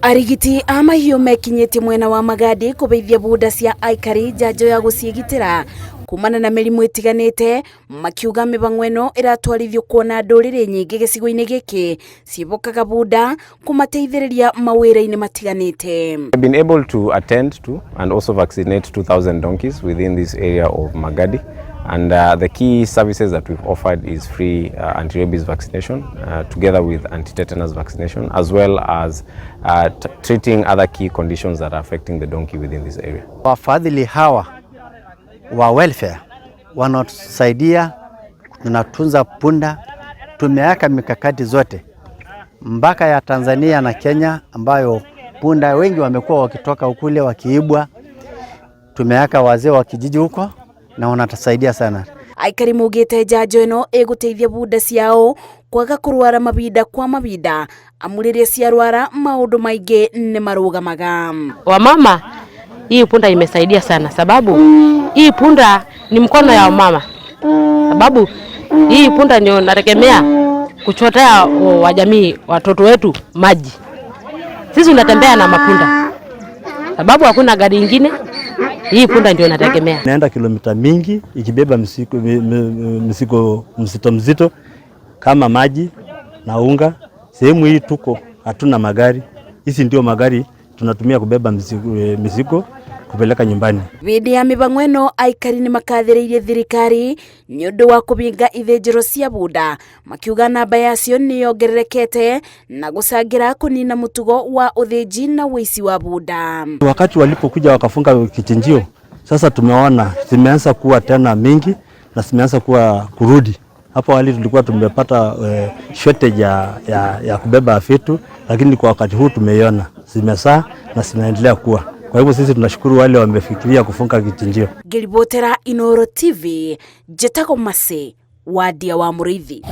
Arigiti a mahiũ mekinyĩtie mwena wa Magadi kũbeithia bunda cia aikari njanjo ya gũciĩgitĩra kumana na mĩrimũ ĩtiganĩte, makiuga mĩbango ĩno ĩratwarithio kuona ndũrĩrĩ nyingĩ gĩcigo-inĩ gĩkĩ ciĩbokaga bunda kũmateithĩrĩria mawĩra-inĩ matiganĩte. We've been able to attend to and also vaccinate 2,000 donkeys within this area of Magadi. And the key services that we've offered is free anti-rabies vaccination together with anti-tetanus vaccination, as well as treating other key conditions that are affecting the donkey within this area. Wafadhili hawa wa welfare wanatusaidia, tunatunza punda, tumeweka mikakati zote mpaka ya Tanzania na Kenya ambayo punda wengi wamekuwa wakitoka kule wakiibwa. Tumeweka wazee wa kijiji huko na wanatusaidia sana. Aikari maugĩte njanjo ĩno ĩgũteithia bunda ciao kwaga kũrwara mabinda kwa mabinda, amu rĩrĩa ciarwara maũndũ maingĩ nĩ marũgamaga. Wamama, hii punda imesaidia sana, sababu hii punda ni mkono ya mama, sababu hii punda ndio nategemea kuchotea wajamii watoto wetu maji. Sisi unatembea na mapunda, sababu hakuna gari ingine. Hii punda ndio nategemea. Naenda kilomita mingi ikibeba mzigo mzito mzito kama maji na unga. Sehemu hii tuko hatuna magari, hizi ndio magari tunatumia kubeba mizigo kupeleka nyumbani. Hĩndĩ ya mĩbango ĩno aikari nĩ makathĩrĩirie thirikari nĩ ũndũ wa kũbinga ithĩnjĩro cia bunda, makiuga namba yacio nĩ yongererekete na gũcangĩra kũnina mũtugo wa ũthĩnji na ũici wa bunda. Wakati walipokuja wakafunga kichinjio, sasa tumeona zimeanza kuwa tena mingi na zimeanza kuwa kurudi. Hapo awali tulikuwa tumepata shortage ya kubeba vitu, lakini kwa wakati huu tumeiona zimezaa na zinaendelea kuwa. Kwa hivyo sisi tunashukuru wale wamefikiria kufunga kichinjio. Ngĩribotera Inooro TV, njĩtagwo Mase Wadia wa Mũrĩithi.